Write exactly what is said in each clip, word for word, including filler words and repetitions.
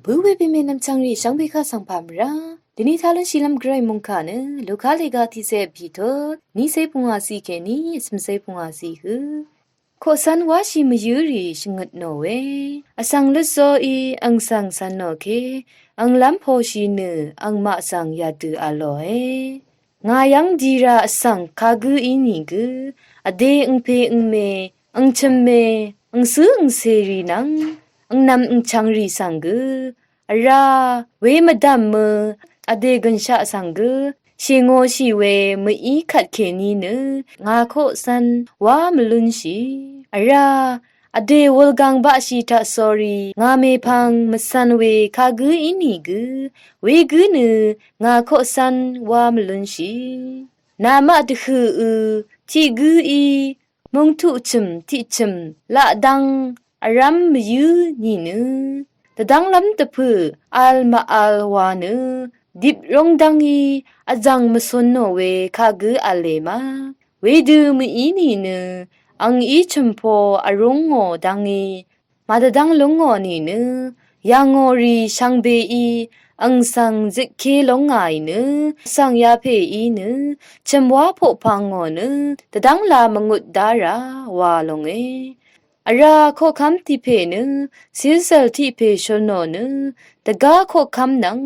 Bø we bèmè nvmchvngrì shvngbe kaq svng pà mvrá dvni taq lúnshìlv́m gvray mungkà nø Luka lèga tiqcé vbì tut vnícé pungwàciq kèní vcø̀mcé pungwàciq hø. Koqcv́n wáshì mvyǿrì shvngøt nò we vsvng lvtzoqí ang svng cv̄n nò ke anglv́m poshì nø angmaq svng yadø v̄l lòe. Ngà yv́ng dira vsvng kagǿ í nìgø vdè angpè angmè angchø̀mmè angcǿ angcèrì nvng angnv̀m angchvngrì svng gø vrá we mvdv̀mø vdè gønshaq svng gø shèngōshì we mví kvtkèní nø ngà koqcv́n wá mvlúnshì. Vrá vdè wulgang baqshì taq sórí ngà mèpvng mvcv̄n we kagǿ í nìgø wegǿ nø ngà koqcv́n wá mvlúnshì. Namaq dvhø̀ ø tiq gǿí mungtuq chø̀m tiq chø̀m laq dv́ng vrv́m mvyǿ nìnø dvdv́nglv́m dvpø̀ v̄l mvv̄l wa nø dip rúng dv́ngí vzv̀ng mvcun nò we kagǿ v̄le ma. Wedø mví nìnø ang í chø̀mpo vrúng ngò dv́ngí màdvdv́ng lúng ngò nìnø yà ngò rì shvngbeí ang svng zitké lúng ngàì nø vsvng yapèí nø chø̀m wá poqpvng ngò nø dvdv́ngla mvngut dárà wa lúnge. Vrá koqkv́m tiq pè nø cílcø̀l tiq pè shøl nò nø dvgá koqkv́m nvng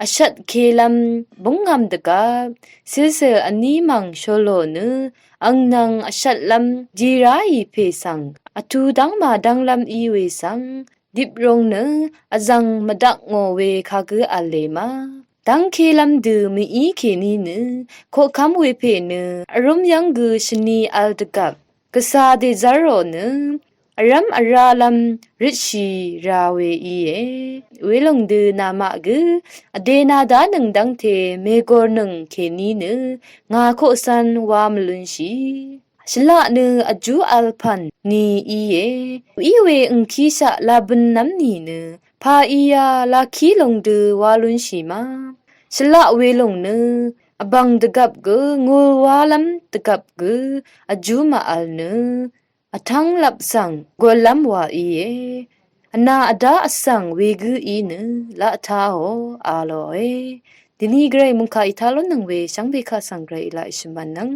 vshvt kelv́m búngvm dvgvp cílcø̀l vní mv̀ng shøl lò nø ang nvng vshvtlv́m dìráì pè svng vtudv́ng màdv́nglv́m í we svng dip rúng nø vzv̀ng mvdvk ngò we kagǿ v̄le ma. Dv́ngkelv́m dø mví kèní nø koqkv́m we pè nø vrúm yv́ng gø shvni v̄l dvgvp gvcā dèzv́r rò nø vrv́m vrálv́m røtshì ra we íe. Welòng dø namaq gø vdè nàdánøng dv́ngte mègòrnøng kèní nø ngà koqcv́n wá mvlúnshì. Shvlaq nø vjú v̄l pv̀n ni íe. Í we angkíshaq làbø̀nnv́m nìnø pà íá làkí lòng dø wá lúnshì ma. Shvlaq welòng nø vbv̀ng dvgvp gø ngulwálv́m dvgvp gø vjú màvl nø vtv́ng lap svng gollv́m wa íe. Vnà vdá vsvng wegǿ í nø laq táò a lòe. Dvni gvray mungkà í taq lúnnøng we shvngbe kaq svng gvray í laq í shvmv̄nnøng